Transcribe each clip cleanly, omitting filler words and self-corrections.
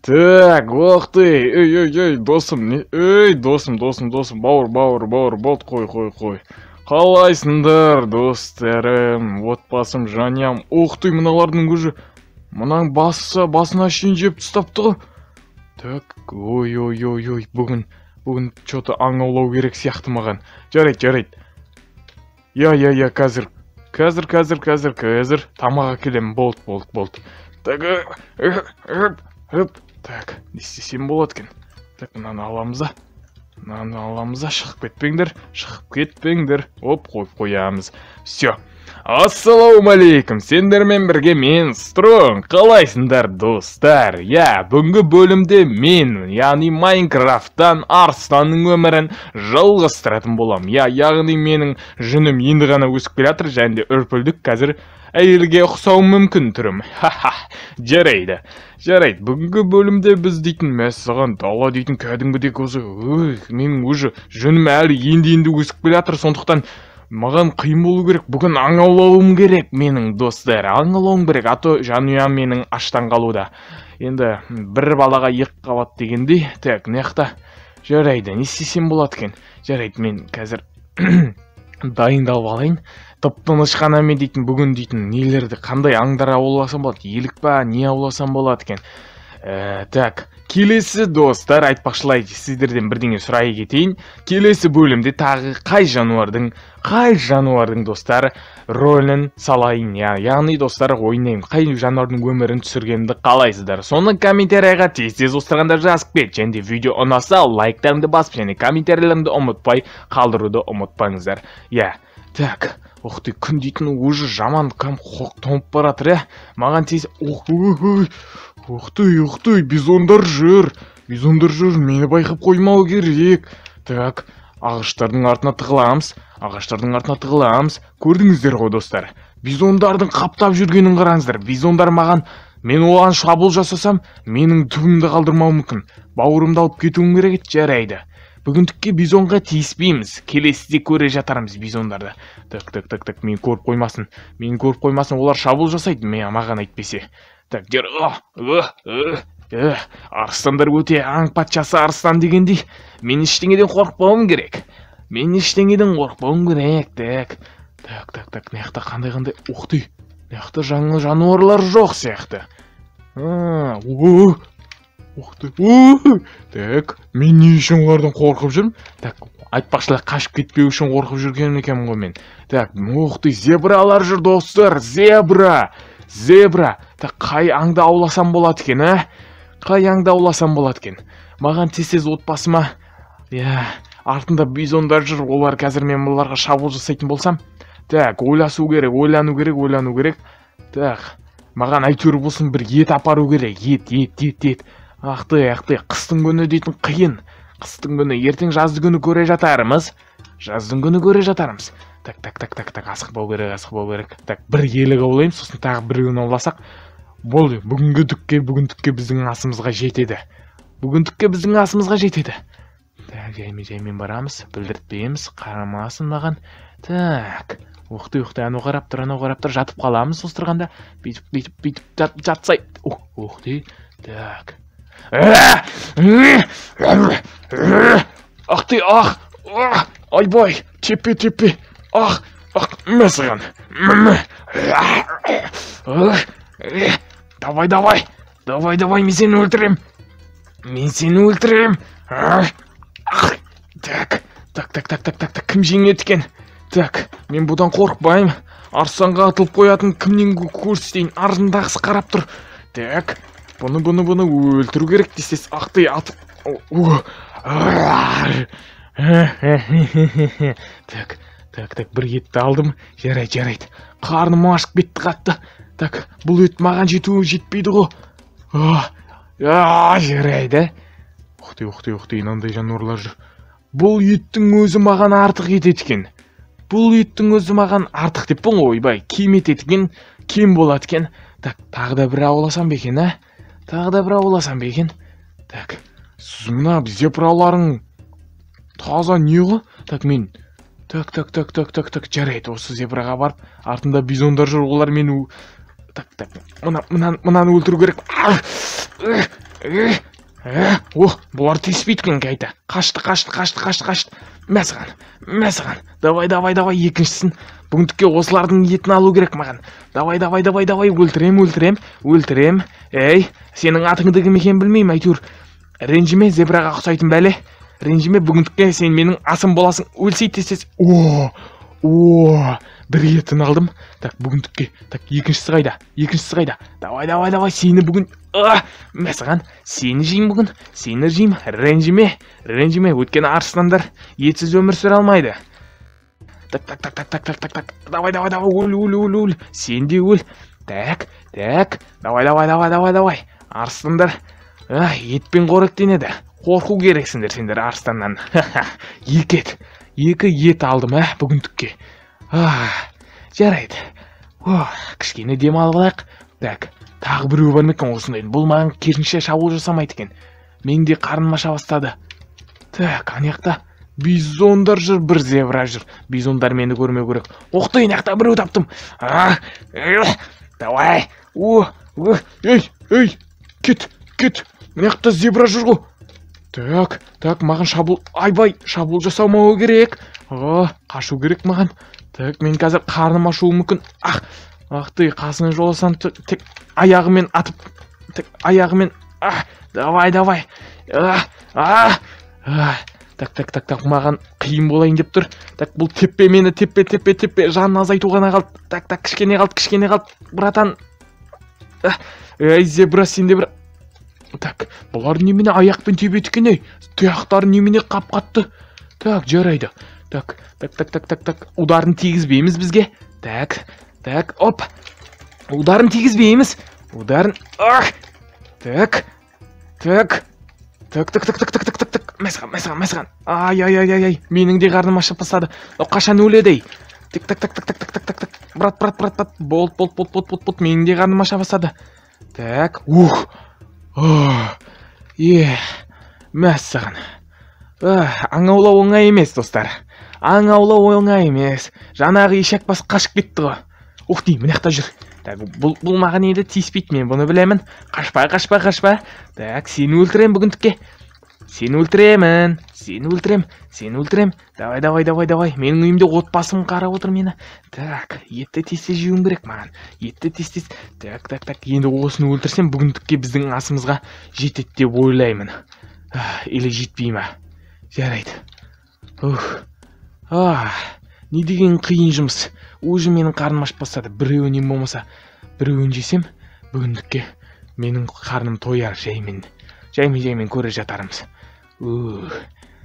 Так, ох ты, ей, ей, ей, досым, не, ей, досым, досым, досым, бауыр, бауыр, бауыр, болды, қой, қой, қой. Қалайсыңдар, достарым, отбасым, жанұям. Ух ты, мыналардың уже, мынаның басына шейін жеп тастапты ғой. Так, ой, ой, ой, ой, бүгін чё-то аң аулау керек сияқты маған. Жарайды, жарайды. Я, я, я, қазір, қазір, қазір, қазір, қазір, тамақ әкелемін, болды, болды, болды. Так, так, не істесем болады екен? Так, мынаны аламыз да. Мынаны аламыз да, шығып кетпеңдер, шығып кетпеңдер. Оп, қойып қоямыз. Всё. Ассалаумалейкум, сендермен бірге мен Стронг. Қалайсыңдар, достар? Я, бүгінгі бөлімде мен, яғни Майнкрафттан Арыстанның өмірін жалғастыратын боламын. Я, яғни менің жүнім енді ғана өсіп келе жатыр, және де үрпілдік қазір әйелге ұқсауым мүмкін түрім. Ха-ха, жарайды. Жарайды, бүгінгі бөлімде біз дейтін, мәссаған, дала дейтін кәдімгідей осы, ой, менің уже жүнім әлі енді-енді өсіп келе жатыр, сондықтан маған қиын болу керек. Бүгін аң аулауым керек, менің достар, аң аулауым керек, а то жанұям менің аштан қалуда. Енді бір балаға екі қабат дегендей. Так, мына жақта жарайды, не істесем болады екен? Жарайды, мен қазір дайындалып алайын. Тып-тыныш қана мен дейтін бүгін дейтін нелерді, қандай аңдар ауласам болады, елік па, не ауласам болады екен? Так, келесі достар, айтпақшылай сіздерден бірдеңе сұрай кетейін. Келесі бөлімде тағы қай жануардың достар рөлін салайын, яғни достар ойнайын, қай жануардың өмірін түсіргенімді қалайсыздар? Соны комментарияға тез-тез отырғанда жазып кет. Және де видео ұнаса лайктарыңды басып, және комментарийлеріңді ұмытпай қалдыруды ұмытпаңыздар. Я, так, ух ты, күн дейтін уже жаман кәм тоңып баратыр, иә. Маған тез, ух, ой, ух ты, ух ты, бизондар жүр, бизондар жүр, мені байқап қоймау керек. Так, ағаштардың артына тығыламыз, ағаштардың артына тығыламыз. Көрдіңіздер ғой, достар, бизондардың қаптап жүргенін қараңыздар. Бизондар маған, мен оған шабуыл жасасам, менің түбімді қалдырмауы мүмкін. Бауырымды алып кетуім керек еді, жарайды. Бүгіндікке бизонға тиіспейміз. Келесіде көре жатармыз бизондарды. Так, так, так, так, мені көріп қоймасын. Мені көріп қоймасын, олар шабуыл жасайды, мен маған әйтпесе. Так, жер, а, а, а, а, арыстандар өте аң патшасы арыстан дегендей, мен ештеңеден қорықпауым керек. Мен ештеңеден қорықпауым керек. Так, так, так, так, мына жақта қандай-қандай, ух ты, мына жақта жаңа жануарлар жоқ сияқты. А, о, ух ты, о, так, мен не үшін олардан қорқып жүрмін? Так, айтпақшылар қашып кетпеу үшін қорқып жүрген екенмін ғой мен. Так, ух ты, зебралар жүр, достар, зебра, зебра. Так, қай аңды ауласам болады екен, а? Қай аңды ауласам болады екен? Маған тез-тез отбасыма, я, артында бизондар жүр, олар қазір мен бұларға шабуыл жасайтын болсам. Так, ойласу керек, ойлану керек, ойлану керек. Так, маған әйтеуір болсын бір ет апару керек, ет, ет, ет, ет. Ах ты, ах ты, қыстың күні дейтін қиын. Қыстың күні, ертең жазды күні көре жатармыз. Жаздың күні көре жатармыз. Так, так, так, так, так, асықпау керек, асықпау керек. Так, бір елік аулаймыз, сосын тағы біреуін ауласақ, болды, бүгіндікке біздің асымызға жетеді. Бүгіндікке біздің асымызға жетеді. Так, жаймен, жаймен барамыз, білдіртпейміз, қарамасын маған. Так, ух ты, ух ты, анау қарап тұр, анау қарап тұр, жатып қаламыз осы тұрғанда. Бүйтіп, бүйтіп, бүйтіп, жатсай. Ух, ух ты, так. Ах ты, ах, ах, айбай, тепе, тепе, ах, ах, мә саған, мә. Давай, давай, давай, давай, мен сені өлтірем. Мен сені өлтірем. Так, так, так, так, так, так, так, кім жеңеді екен? Так, мен бұдан қорықпаймын. Арыстанға атылып қоятын кімнен көрсетейін, артындағысы қарап тұр. Так, бұны өлтіру керек десес, ах ты, атып, о, Так, так, так, бір етті алдым. Жарайды, жарайды. Қарным ашып кетті қатты. Так, бұл ет маған жетуі жетпейді ғой. А, жарайды. Ух ты, ух ты, ух ты, мынандай жануарлар жүр. Бұл еттің өзі маған артық етеді екен. Бұл еттің өзі маған артық деппін ғой, ойбай, кем етеді екен, кем болады екен. Так, тағы да бір ауласам ба екен, а? Тағы да бір ауласам ба екен? Так, мына зебраларың таза не ғой? Так, мен, Так, так, так, так, так, так, жарайды, осы зебраға барып, артында бизондар жүр, олар мені... Так, так, мынаны өлтіру керек. О, бұлар тиіспейді екен қайта. Қашты, қашты, қашты, қашты, қашты. Мә саған, мә саған. Давай, давай, давай, екіншісін. Бүгіндікке осылардың етін алу керек маған. Давай, давай, давай, давай, өлтірем, өлтірем, өлтірем. Ей, сенің атыңды кім екенін білмеймін, әйтеуір. Ренжіме, зебраға ұқсайтын бәле. Ренжіме, бүгіндікке сен менің асым боласың. Өлсей тез-тез. О, о, бір етін алдым. Так, бүгіндікке. Так, екіншісі қайда? Екіншісі қайда? Давай, давай, давай, сені бүгін... Мә саған, сені жеймін бүгін, сені жеймін. Ренжіме, ренжіме, өйткені арыстандар етсіз өмір сүре алмайды. Так, так, так, так, так, так, так, так. Давай, давай, давай, өл, өл, өл, өл. Сен де өл. Так, так. Давай, давай, давай, давай, давай. Арыстандар, етпен қоректенеді. Қорқу керексіңдер сендер арыстаннан. Екі ет. Екі ет алдым, бүгіндікке. Жарайды. Кішкене демалып алайық. Так, тағы біреу бар ма екен осындай? Бұл маған керісінше шабуыл жасамайды екен. Менің де қарным аша бастады. Так, ана жақта бизондар жүр, бір зебра жүр. Бизондар мені көрмеу керек. Ох ты, ана жақта біреу таптым. Давай. О, ей, ей, кет, кет. Мына жақта зебра жүр ғой. Так, так, маған шабуыл, айбай, шабуыл жасамау керек. Қашу керек маған. Так, мен қазір қарным ашуы мүмкін. Ах, ах ты, қасына жоласам, тек аяғымен атып, тек аяғымен, давай, давай. Так, так, так, так, маған қиын болайын деп тұр. Так, бұл теппе мені, теппе, теппе, теппе, жанын азайту ғана қалды. Так, так, кішкене қалды, кішкене қалды, братан. Ей, зебра, сен де бір... Так, бұлар немене аяқпен тебеді екен, ей? Тұяқтары немене қап-қатты. Так, жарайды. Так, так, так, так, так, так. Ударын тигізбейміз бізге. Так, так, оп. Ударын тигізбейміз. Ударын... Ах! Так, так. Так, так, так, так, так, так, так, так. Мәсіған, мәсіған, мәсіған. Ай, ай, ай, ай, ай. Менің де қарным ашып бастады. О, қашан өледі, ей? Так, так, так, так, так, так, так, так, так. Брат, брат, брат, брат. Болт, болт, болт, болт, болт, болт. Менің де қарным аша бастады. Так, ух. Мәссаған. Аң аулау оңай емес, достар. Аң аулау оңай емес. Жаңағы ешек бас қашып кетті ғой. Ух ты, мына жақта жүр. Так, бұл маған енді тиіспейді, мен бұны білемін. Қашпа, қашпа, қашпа. Так, сені өлтірем бүгіндікке. Сені өлтіремін. Сені өлтірем. Сені өлтірем. Давай, давай, давай, давай. Менің үйімде отбасым қарап отыр мені. Так, етті тез-тез жеуім керек маған. Етті тез-тез. Так, так, так. Енді осыны өлтірсем, бүгіндікке біздің асымызға жетеді деп ойлаймын. Или жетпей ма? Жарайды. Ух. Не деген қиын жұмыс. Уже менің қарным ашып бастады. Біреуінен болмаса, біреуін жесем, бүгіндікке менің қарным тояр жаймен. Жаймен, жаймен көре жатармыз.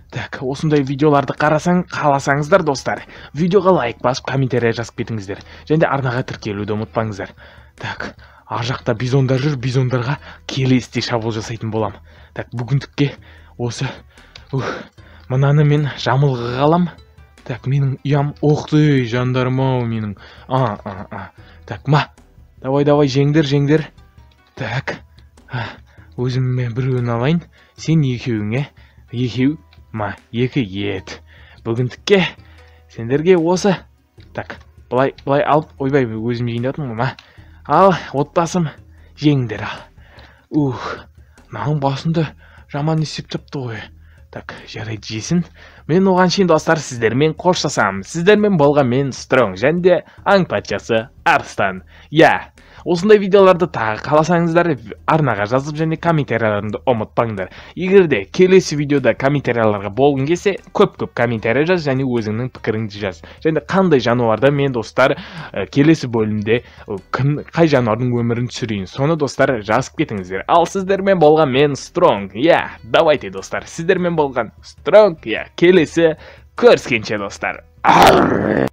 Так, осындай видеоларды қарасаң, қаласаңыздар, достар, видеоға лайк басып, комментария жазып кетіңіздер. Және де арнаға тіркелуді ұмытпаңыздар. Так, ар жақта бизондар жүр, бизондарға келесіде шабуыл жасайтын болам. Так, бүгіндікке осы, мынаны мен жамылғыға алам. Так, менің ұям, ох ты, жандарым ау менің. Так, ма, давай, давай, жеңдер, жеңдер. Так, өзіме біреуін алайын, сен екеуіңе, екеу, ма, екі ет. Бүгіндікке сендерге осы. Так, былай, былай алып, ойбай, өзім жейін деп жатырмын ғой, ма. Ал, отбасым, жеңдер ал. Мынаның басында жаман есеп тапты ғой. Так, жарайды, жесін. Мен оған шейін, достар, сіздермен қоштасамын. Сіздермен болған мен Стронг және де аң патшасы Арыстан. Я, осындай видеоларды тағы қаласаңыздар, арнаға жазып және комментарияларыңды ұмытпаңдар. Егер де келесі видеода комментарияларға болғың келсе, көп-көп комментарий жаз және өзіңнің пікіріңді жаз. Және қандай жануарды мен, достар, келесі бөлімде, қай жануардың өмірін түсірейін, соны, достар, жазып кетіңіздер. Ал сіздермен болған мен Стронг. Я, давайте, достар, сіздермен болған Стронг. Я, келесі көріскенше, достар. Арр!